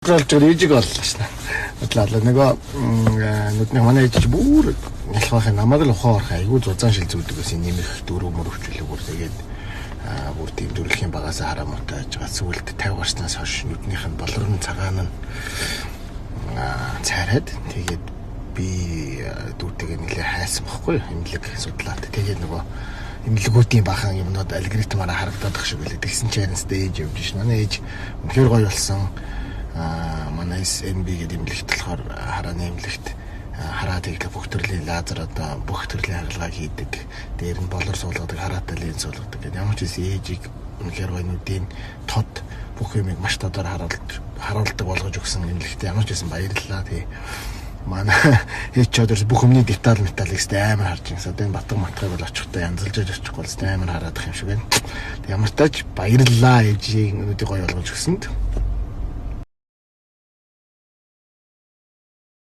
Болж байгаа ээжиг боллоо шнэ. Бодлоо нөгөө нүдний манай ээж чи бүр нялх байхын намайг л ухаан орох айгүй зузаан шил зүүдэг байсан, нэмэх дөрөв мөрөвчлээ бүр тэгээд бүр тийм төрөлхийн багасаа хараа муутай байж байгаа. Сүүлд 50 гарснаас хойш нүднийх нь болор нь цагаан нь цайраад, тэгээд би дүүтэйгээ нэлээ хайсан бохгүй эмнэлэг судлаад. Тэгээд нөгөө эмнэлгүүдийн бахан юмнууд алгоритмаараа харагдаад ах шиг байлээ. Тэгсэн чинь харин ээж явж ш. Манай ээж үнэхээр гоё болсон. Манай SNB гэдэг эмнэлэгт болохоор харааны эмнэлэгт хараа тэглэх бүх төрлийн лазер, одоо бүх төрлийн хагалгааг хийдэг. Дээр нь болор суулгадаг, хараатай линз суулгадаг гэдэг. Ямар ч байсан ээжийг үнэхээр гоё нүдийн тод бүх юмыг маш тодор харуулдаг болгож өгсөн эмнэлэгтээ ямар ч байсан баярлалаа. Тэгээ манай ээж ч одоо бүх юмны деталь металлыг амар харж байгаа. Одоо энэ батга матгыг бол очихдоо янзалж очихгүй бол амар хараадах юм шиг байна. Тэг ямар ч тач баярлалаа ээжийн нүдийг гоё болгож өгсөнд.